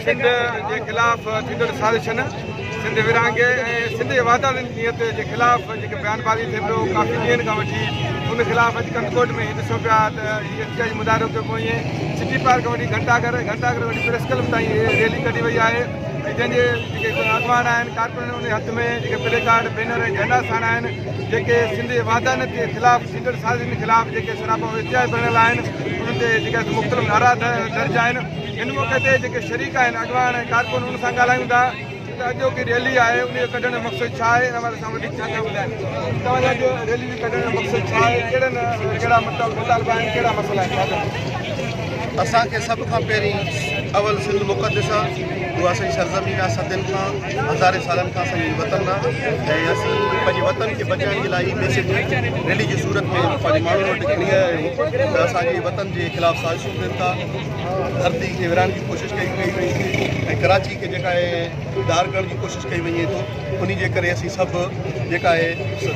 سنڌ جي خلاف ٿيندڙ سازشن، سنڌ ورهاڱي ۽ سنڌ جي وحدانيت جي خلاف جيڪي بيان بازي ٿئي پيو ڪافي ڏينهن کان وٺي ان خلاف اڄ ڪنڌڪوٽ ۾ هي ڏسو پيا ته هي احتجاجي مظاهرو ڪيو پيو وڃي. سٽي پارڪ کان وٺي گهنٽا گهر ۽ گهنٽا گهر کان وٺي پريس ڪلب تائين هي ريلي ڪڍي وئي آهي ۽ جنهن جي جيڪي اڳواڻ آهن ڪارڪن ان جي هٿ ۾ جيڪي پلي ڪارڊ بينر ۽ جهنڊا ساڻ آهن جيڪي سنڌ جي وحدانيت جي خلاف ٿيندڙ سازشن خلاف جيڪي سراپا احتجاج بڻيل آهن انهن تي جيڪي مختلف نعرا درج آهن. هن موقعي تي جيڪي شريڪ آهن اڳواڻ ۽ ڪارڪن انهن سان ڳالهايون ٿا ته اڄوڪي ريلي آهي انهي جو ڪڍڻ جو مقصد ڇا آهي ان حوالي سان وڌيڪ ڇا ٿا ٻڌائين توهان جي اڄ ريلي جي ڪڍڻ جو مقصد ڇا آهي ڪهڙن ڪهڙا مطالبا آهن ڪهڙا مسئلا آهن ڇا چوندو. اسان کي سڀ کان پهرين اول سنڌ مقدس آ اها اسان جي سرزمين آ صدين کان هزارين سالن کان اسان جي وطن آ ۽ اسين پنهنجي وطن کي بچائڻ جي لاء هي ميسيج ريلي جي صورت ۾ پنهنجي ماڻهن وٽ کڻي آيا آهيون ته اسان جي وطن جي خلاف سازشون ٿين ٿا ڌرتي کي ورهائڻ جي ڪوشش ڪئي پئي وڃي ٿي ۽ ڪراچي کي جيڪا آهي ڌار ڪرڻ جي ڪوشش ڪئي وڃي ٿو انهي جي ڪري اسين سڀ جيڪا آهي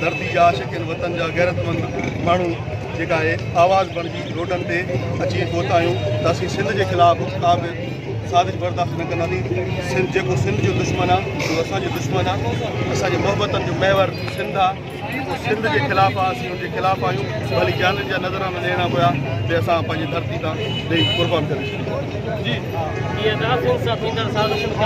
ڌرتي جا عاشق آهن وطن جا غيرتمند ماڻهو جيڪا آهي آواز بڻجي روڊن تي اچي پهتا آهيون ته اسين سنڌ جي خلاف ڪا به سازش برداشت نه ڪنداسين سنڌ جيڪو سنڌ جو دشمن آهي اهو اسان جو دشمن آهي اسان جي محبتن جو محور سنڌ آهي جيڪو سنڌ جي خلاف آ اسين ان جي خلاف آهيون ڀلي جانين جا نذرانا ڏيڻا پيا ته اسان پنهنجي ڌرتي تان ڏئي قربان ڪري ڇڏينداسين. جي. جي ادا سنڌ سان ٿيندڙ سازشن کي.